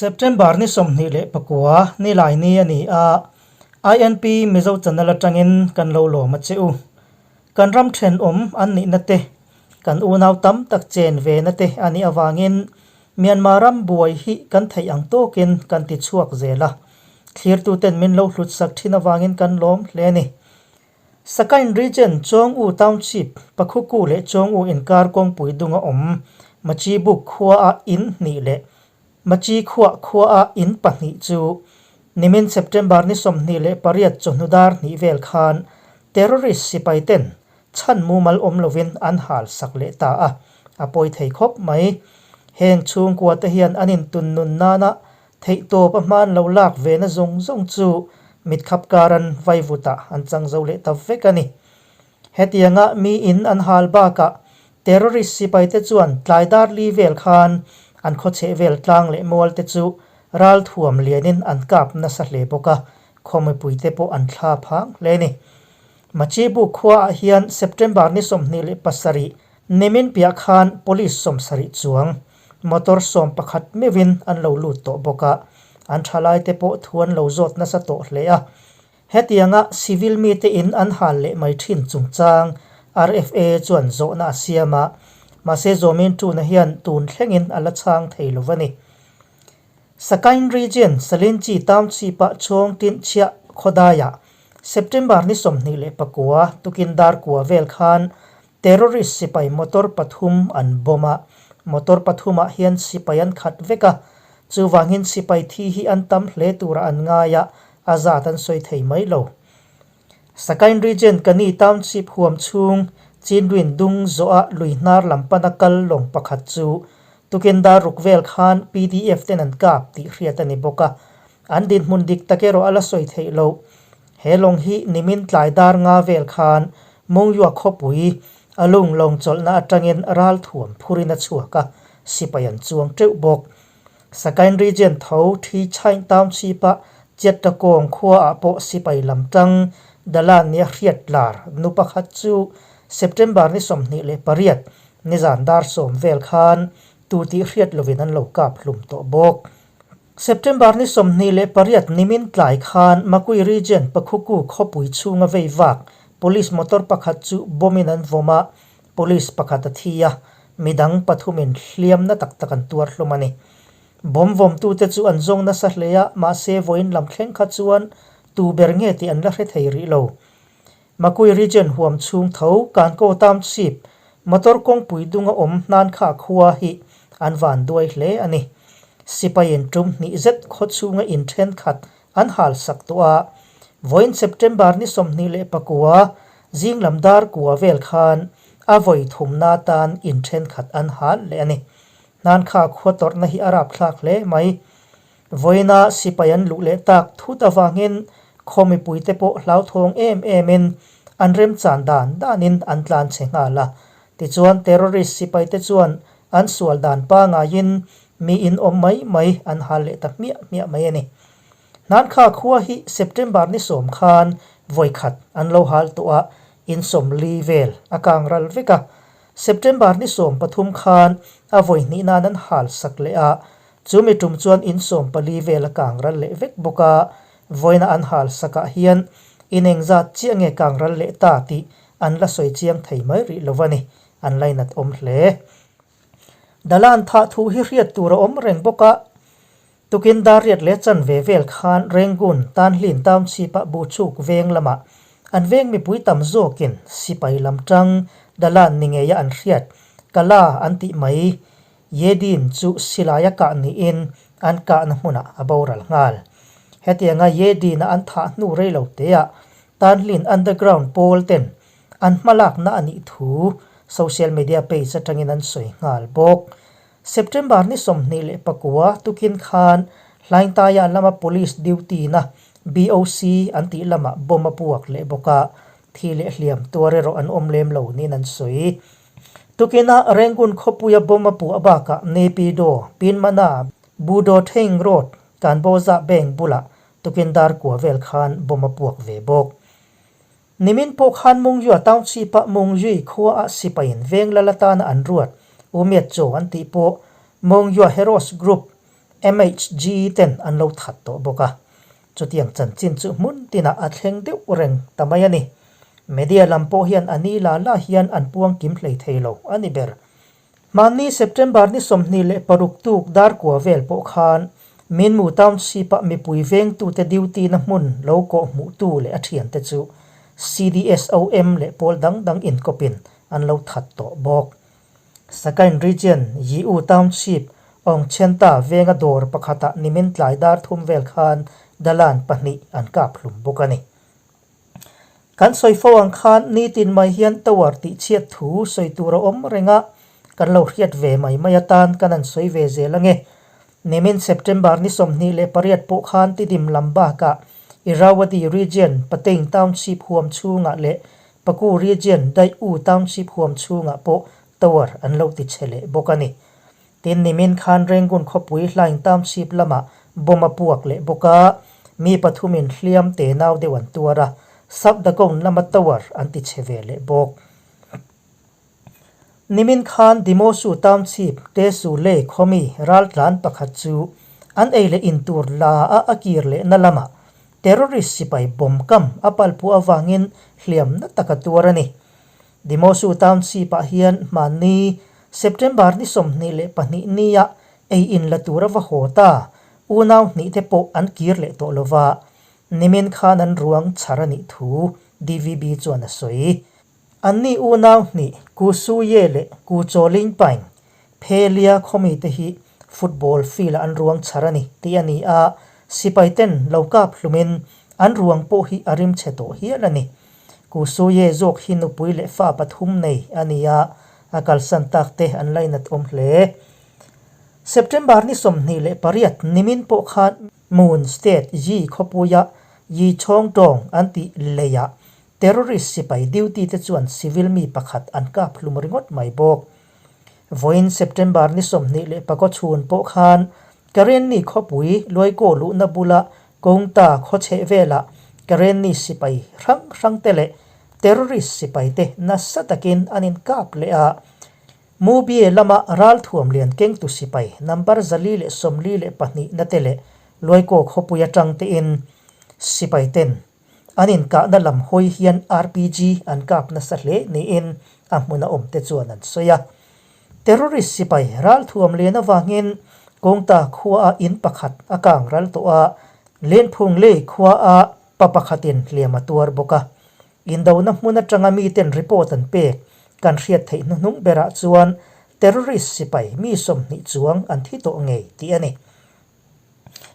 September ni 29 nilai ni a ni a, INP Mizo channel atangin kan lo lawm a che u. Kan ram thenawm an nihna te, kan unau tam tak chen ve na te a nih avangin Myanmar ram buai hi kan theih ang tawkin kan ti chhuak zel a. Thlirtuten min lo hlut sak thin avangin kan lawm hle a ni. Sakain Region, Chawng-U Township, Pakhuku leh Chawng-U inkar kawngpui dunga awm Machibuk khuaa in hnih leh Machi khuah khuaa in pahnih chu nimin September ni 28 chawhnu dar hnih vel khan terrorist sipai ten chhan mumal awm lovin an hal sak leh ta a, a pawi thei khawp mai. Heng chhungkua te hian an intun nun nana Theihtawp a hman lo lak ve na zawng zawng chu mitkhap karan vaivutah an chang zo leh ta vek a ni. Hetianga mi in an hal bakah terrorist sipaite chuan tlai dar li vel khan an khawchheh vel tlang leh mual te chu ral thuam lianin an kap nasa hle bawk a, khaw mipuite pawh an thla phang hle a ni. Machibu khuaah hian September ni 27 nimin piah khan police 70 chuang Motor 11 meuhin an lo lut tawh bawk a, an thalaite pawh thu an lo zawt nasa tawh hle a. Hetianga civil mite in an hal leh mai thin chungchang RFA chuan zawhna a siam a, mahse Zawmin Tuna hian tun thlengin a la chhang thei lo a ni. Sakain Region Salinchi Township-ah chhawng tin chhiah khawdaiah September ni 29 tukin dar kua vel khan Terrorist sipai motor pathum an bomb a, motor pathumah hian sipai an khat vek a, chuvangin sipai thi hi an tam hle tura an ngai a, a zat an sawi thei mai lo. Sakain Region Kani Township huam chhung Chinduin dung zawha lui hnar lam pana kal lawng pakhat chu tukin dar ruk vel khan pdf ten an kap tih hriat a ni bawk a, an dinhmun dik tak erawh a la sawi theih loh. He lawng hi nimin tlai dar nga vel khan Mungyua khawpui a lung lawng chawlhna atangin ral thuam phurin a chhuak a, sipai an chuang teuh bawk. Sakain Region tho Thi Chaing Township-a Chiattakawng khuaah pawh sipai lam tang Dalan nia hriat lar nu pakhat chu September ni 28 nizan dar 10 vel khan tu tih hriat lovin an lo kap hlum tawh bawk. September ni 28 nimin tlai khan Makui Region Pakhuku khawpui chhunga vei vak police motor pakhat chu bomb in an vawm a, police pakhat a thi a, midang pathumin hliamna tak tak an tuar hlawm a ni. Bomb vawmtute chu an zawng nasa hle a, mahse vawiin lam thleng kha chuan tu ber nge tih an la hre thei rih lo. Makui Region huam chhung tho Kanko Township motor kawngpui dunga awm hnan kha khua hi an van duai hle a ni. Sipai in tum hnih zet khaw chhunga in thenkhat an hal sak tawh a, vawiin September ni 29 zing lam dar kua vel khan a vawi thumna tan in thenkhat an hal leh a ni. Hnan kha khua tawrhna hi a rapthlak hle mai. Vawiina sipai an luh leh tak thut avangin khaw mipuite pawh hlauthawng em emin an remchan dan danin an tlan chhe nghal a. Tichuan terrorist sipaite chuan an sual dan pangaiin mi in awm mai mai an hal leh ta hmiah hmiah mai a ni. Hnankha khua hi September ni 10 khan vawikhat an lo hal tawh a, in 40 vel a kang ral vek a. September ni 13 khan a vawi hnih nan an hal sak leh a, Chumi tum chuan in 14 vel a kang ral leh vek bawk a, vawiina an hal sakah hian in engzat chiah nge kang ral leh ta tih an la sawi chiang thei mai rih lo a ni, an lainat awm hle. Dalan thah thu hi hriat tur a awm reng bawk a, tukin dar riat leh chanve vel khan Rangoon Tanhlin Township-ah Buchuk veng lamah an veng mipui tam zawkin sipai lam tang Dalan ni ngeia an hriat Kala an tih mai Yedin chu silaia kah niin an kahna hmunah a boral nghal. Hetianga Yedin-a an thah hnu rei lo teah Tanhlin Underground pawl ten an hmalakna a nih thu social media page atangin an sawi nghal bawk. September ni 29 tukin khan Hlaingtaia lama police duty-na BOC an tih lamah bomb a puak leh bawk a, thi leh hliam tuar erawh an awm lem lo niin an sawi. Tukina Rangoon khawpuia bomb a puah bakah Naypyidaw, Pinmana, Budo Theing Road, Kanbawza Bank bulah tukin dar kua vel khan bomb a puak ve bawk. Nimin pawh khan Mungyua Township-ah Mungyui khuaah sipaiin veng lal atana an ruat Umiat Chaw an tih pawh Mungyua Heroes Group, MHG ten an lo that tawh bawk a. Chutiang chanchin chu hmun tinah a thleng deuh reng ta mai a ni. Media lam pawh hian a ni la la hian an puang kim hlei thei lo a ni ber. Hmanni September ni 26 tuk dar kua vel pawh khan Minmu Township-a mipui vengtute duty na hmun lo kawh hmuhtu leh a thiante chu CDSOM leh pawl dang dang inkawpin an lo that tawh bawk. Sakain Region, Yiu Township, Aungchenta venga dawr pakhatah nimin tlai dar thum vel khan dalan pahnih an kap hlum bawk a ni. Kan sawi fo ang khan nitin mai hian tower tih chhiat thu sawi tur a awm reng a, kan lo hriat ve mai mai atan kan han sawi ve zel ange. Nimin September ni 28 pawh khan Tidim lam bakah Irrawaddy Region, Patein Township huam chhungah leh Paku Region, Daih U Township huam chhungah pawh tower an lo ti chhe leh bawk a ni. Tin, nimin khan Rangoon khawpui Hlaing Township lamah bomb a puak leh bawk a, mi pathumin hliam te nau deuh an tuar a, South Dagon lama tower an ti chhe ve leh bawk. Nimin khan Dimosu Township Tesu Lei khawmi raltlan pakhat chu an ei leh in tur la a a kir lehna lamah terrorist sipai bomb kam a palphu avangin hliamna tak a tuar a ni. Dimosu Township-ah hian hmanni September ni 22 nia ei in la tur a va haw ta, unau hnih te pawh an kir leh tawh lo va, nimin khan an ruang chhar a nih thu DVB chuan a sawi. Anni unau hnih Ku Suye leh Ku Chaw Ling Paing, Phelia khawmi te hi football field-ah an ruang chhar a ni tih a ni a, sipai ten lo kap hlumin an ruang pawh hi a rimchhe tawh hial a ni. Ku Suye zawk hi nupui leh fa pathum nei a ni a, a kalsan tak te an lainat awm hle. September ni 28 nimin pawh khan Moon State Yi khawpuia Yi Chhawng Tawng an tih leiah terrorist sipai duty te chuan civil mi pakhat an kap hlum ringawt mai bawk. Vawiin September ni 24 chhun pawh khan Karenni khawpui Luaikaw luhna bula Kawngta khawchheh velah Karenni sipai hrang hrang te leh terrorist sipai te nasa takin an inkap leh a. Mubie lama ralthuam lian kengtu sipai number 442 na te leh Luaikaw khawpui atang tein sipai ten an inkahna lam hawi hian RPG an kap nasa hle niin a hmuna awm te chuan an sawi a. Terrorist sipai ralthuam lian avangin Kawngta khuaah in pakhat a kang ral tawh a, Lenphung lei khuaah pa pakhatin hliam a tuar bawk a. Indona hmun atanga miten report an pek kan hriat theih hnuhnung berah chuan terrorist sipai mi 20 chuang an thi tawh ngei tih a ni.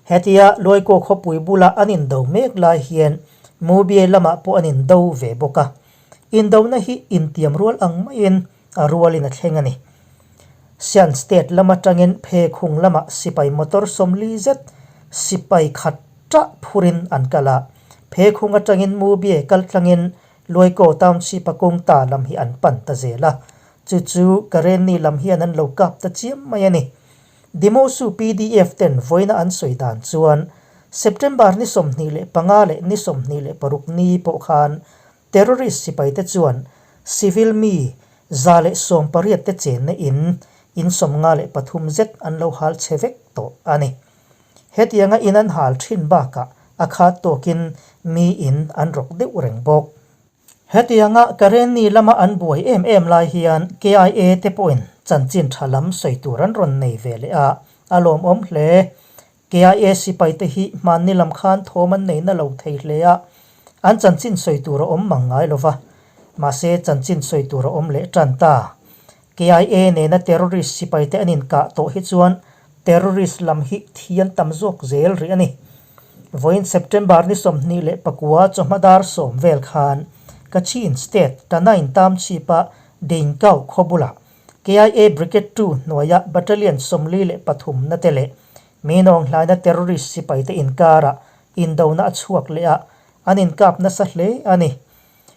Hetia Luaikaw khawpui bula an indo mek lai hian Mubie lamah pawh an indo ve bawk a. Indona hi intiam rual ang maiin a rualin a thleng a ni. Shan State lam atangin Phekhung lamah sipai motor 40 zet sipai khat ṭah phurin an kal a. Phekhung atangin Mubie kal tlangin Luaikaw Township-a kawngta lam hi an pan ta zel a. Chu chu Karenni lam hian an lo kap ta chiam mai a ni. Dimosu pdf ten vawiina an sawi dan chuan September ni 25 leh ni 26 ni pawh khan terrorist sipaite chuan civil mi 118 te chenna in in 53 zet an lo hal chhe vek tawh a ni. Hetianga in an hal thin bakah a khat tawkin mi in an rawk deuh reng bawk. Hetianga Karenni lama an buai em em lai hian KIA te pawhin chanchin tha lam sawi tur an rawn nei ve leh a, a lawmawm hle. KIA sipai te hi hmanni lam khan thawm an nei na lo thei hle a, an chanchin sawi tur a awm mang ngai lo va. Mahse chanchin sawi tur a awm leh tan ta. KIA nena terrorist sipai te an inkah tawh hi chuan terrorist lam hi thi an tam zawk zel rih a ni. Vawiin September ni 29 chawhma dar 10 vel khan Kachin State Tanain Township-a Deinkau khaw bulah KIA Brigade 2 hnuaia Battalion 43 na te leh Minawng hlaina terrorist sipai te inkarah indona a chhuak leh a, an inkap nasa hle a ni.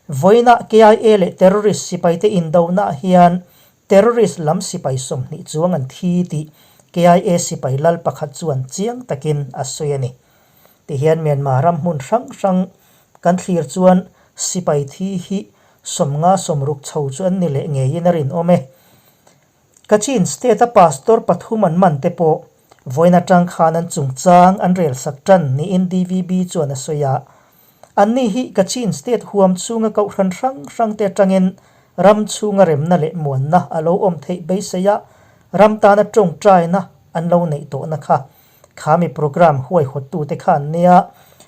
Vawiina KIA leh terrorist sipaite indonaah hian terrorist lam sipai 20 chuang an thi tih KIA sipai lal pakhat chuan chiang takin a sawi a ni. Tihian Myanmar ram hmun hrang hrang kan thlir chuan sipai thi hi 50 60 chho chu an ni leh ngeiin a rinawm e. Kachin State-a pastor pathum an man te pawh Vawiin atang khan an chungchang an rel sak tan niin DVB chuan a sawi a. Anni hi Kachin state huam chhunga kohhran hrang hrangte atangin ram chhunga remna leh muanna a lo awm theih beisei a, ram tana tawngtaina an lo neih tawhna kha Khami programme huaihawttute khan nia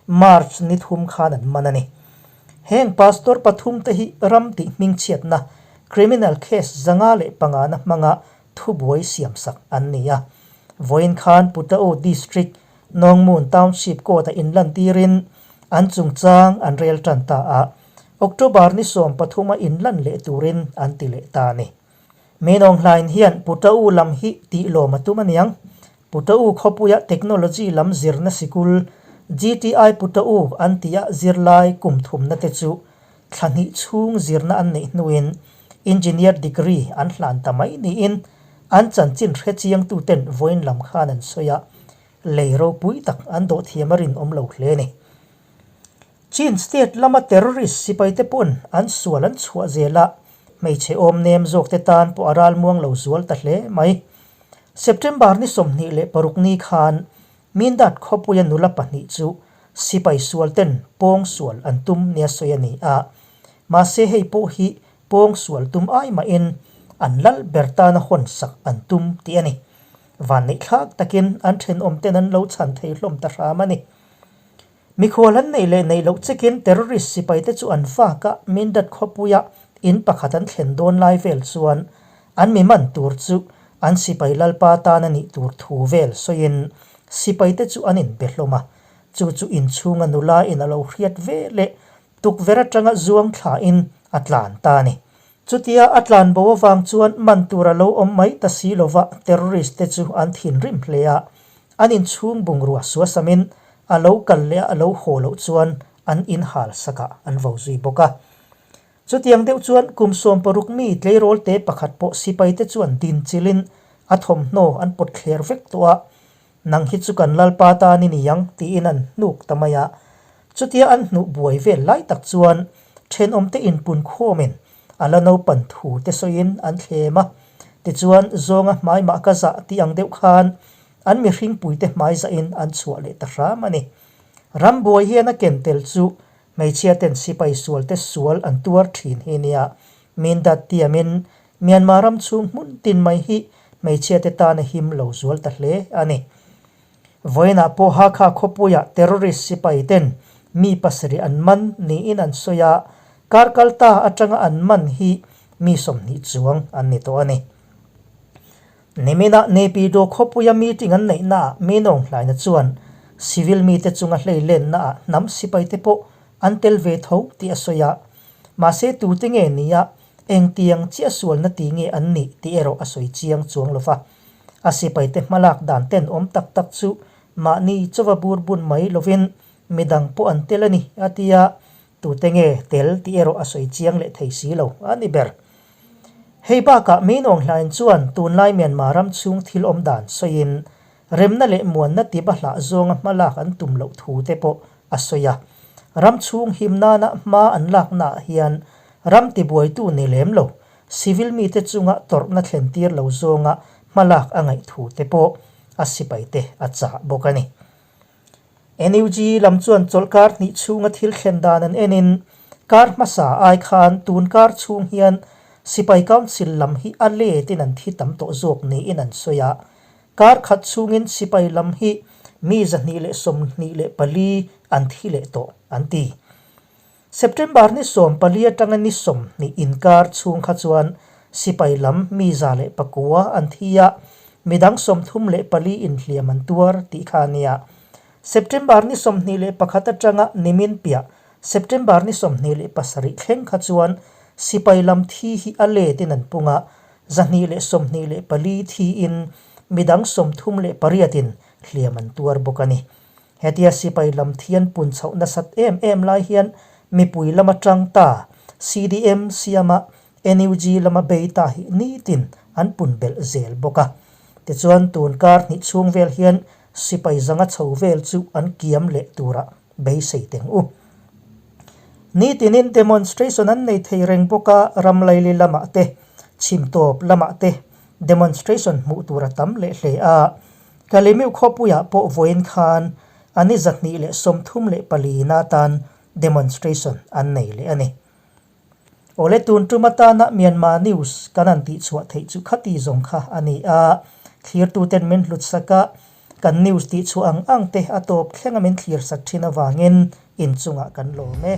March ni thum khan an man a ni. Heng pastor pathumte hi ram tih hmingchhiatna, criminal case 505 na hmanga thubuai siamsak an ni a. Vawiin khan Putao District, Nongmun Township Court-a inlantirin an chungchang an rel tan ta a, October ni 13 a inlan leh turin an ti leh ta a ni. Menawng hlain hian Putao lam hi tih lawm a tum aniang. Putao khawpuia technology lam zirna sikul GTI Putao an tia zirlai kum thumna te chu thla hnih chhung zirna an neih hnuin engineer degree an hlan ta mai niin an chanchin hrechiangtuten vawiin lam khan an sawi a, lei ropui tak an dawh thiam a rinawm lo hle a ni. Chin state lama terrorist sipaite pawn an sual an chhuah zel a, hmeichhe awm nem zawkte tan pawh a ralmuang lo zual ta hle mai. September ni 26 ni khan Mindat khawpuia nula pahnih chu sipai sual ten pawng sual an tum nia sawi a ni a, mahse hei pawh hi pawng sual tum ai mahin an lal ber tana hawn sak an tum tih a ni. Vanneihthlak takin an thenawm ten an lo chhan thei hlawm ta hram a ni. Mikhual an neih leh neih loh chekin terrorist sipaite chu an vak a, Mindat khawpuia in pakhat an thlen dawn lai vel chuan an mi man tur chu an sipai lalpa tan a nih tur thu vel sawiin sipaite chu an inbe hlawm a, chu chu inchhunga nula in a lo hriat ve leh tukverh atanga zuang thlain a tlan ta a ni. Chutia a tlan bo avang chuan man tur a lo awm mai ta si lova terrorist te chu an thinrim hle a, an inchhung bungrua suasamin a lo kal leh a a lo haw loh chuan an inhal sakah an vo zui bawk a. Chutiang deuh chuan kum 16 mi tleirawl te pakhat pawh sipai te chuan din chilhin a thawmhnaw an pawt thler vek tawh a, Nang hi chu kan Lalpa tan i ni ang tiin an hnuk ta mai a. Chutia an hnuh buai vel lai tak chuan thenawmte inpun khawmin a la naupan thu te sawiin an thlem a. Tichuan zawnga hmai mah ka zah tih ang deuh khan an mihringpuite hmai zahin an chhuah leh ta hram a ni. Rambuai hian a ken tel chu hmeichhia ten sipai sual te sual an tuar thin hi nia. Mindat tiamin Myanmar ram chhung hmun tin mai hi hmeichhia te tan a him lo zual ta hle a ni. Vawiinah pawh Hakha khawpuia terrorist sipai ten mi pasarih an man niin an sawi a, kar kal ta atanga an man hi mi 20 chuang an ni tawh a ni. Niminah Naypyidaw khawpuia meeting an neihnaah Minawng hlaina chuan civil mite chunga hlei lennaah hnam sipaite pawh an tel ve tho tih a sawi a, mahse tute nge nia engtiang chiah sualna ti nge an nih tih erawh a sawi chiang chuang lo va. A sipaite hmalak dan ten awm tak tak chu mahni chawa bur bun mai lovin midang pawh an tel a ni a ti a, tute nge tel tih erawh a sawi chiang leh thei si lo a ni ber. Hei bakah Meinawng hlain chuan tunlai Myanmar ram chhung thil awm dan sawiin remna leh muanna tiba hlah zawnga hmalak an tum loh thu te pawh a sawi a. Ram chhung him nana hma an laknaah hian ram tibuaitu ni lem lo civil mite chunga tawrhna thlen tir lo zawnga hmalak a ngaih thu te pawh a sipaite a chah bawk a ni. NUG lam chuan chawlhkar hnih chhunga thil thlen dan an enin kar hmasa ai khan tun kar chhung hian Sipai Council lam hi a letin an thi tam tawh zawk niin an sawi a. Kar khat chhungin sipai lam hi mi 124 an thi leh tawh an ti. September ni 14 atanga ni 20 inkar chhung kha chuan sipai lam mi 109 an thi a, midang 34 inhliam an tuar tih kha a nia. September ni 21 atanga nimin piah September ni 27 thleng kha chuan sipai lam thi hi a letin an pung a, 124 thiin midang 38 in hliam an tuar bawk a ni. Hetia sipai lam thian pun chhoh nasat em em lai hian mipui lama tang ta, CDM siama NUG lama bei ta hi nitin an pun belh zel bawk a. Tichuan tun kar hnih chhung vel hian sipai zanga chho vel chu an kiam leh turah beisei teng u. Nitinin demonstration an nei thei reng bawk a, ram laili lamah te, chhim tawp lamah te demonstration hmuh tur a tam leh hle a. Kalemiu khawpuiah pawh vawiin khan a ni 234 na atan demonstration an nei leh a ni. Awle tun tum atana Myanmar news kan han tihchhuah theih chu khati zawng kha a ni a, thlirtuten min hlut sak a, kan news tihchhuah ang ang te a tawp thlenga min thlir sak thin avangin inchungah kan lawm e.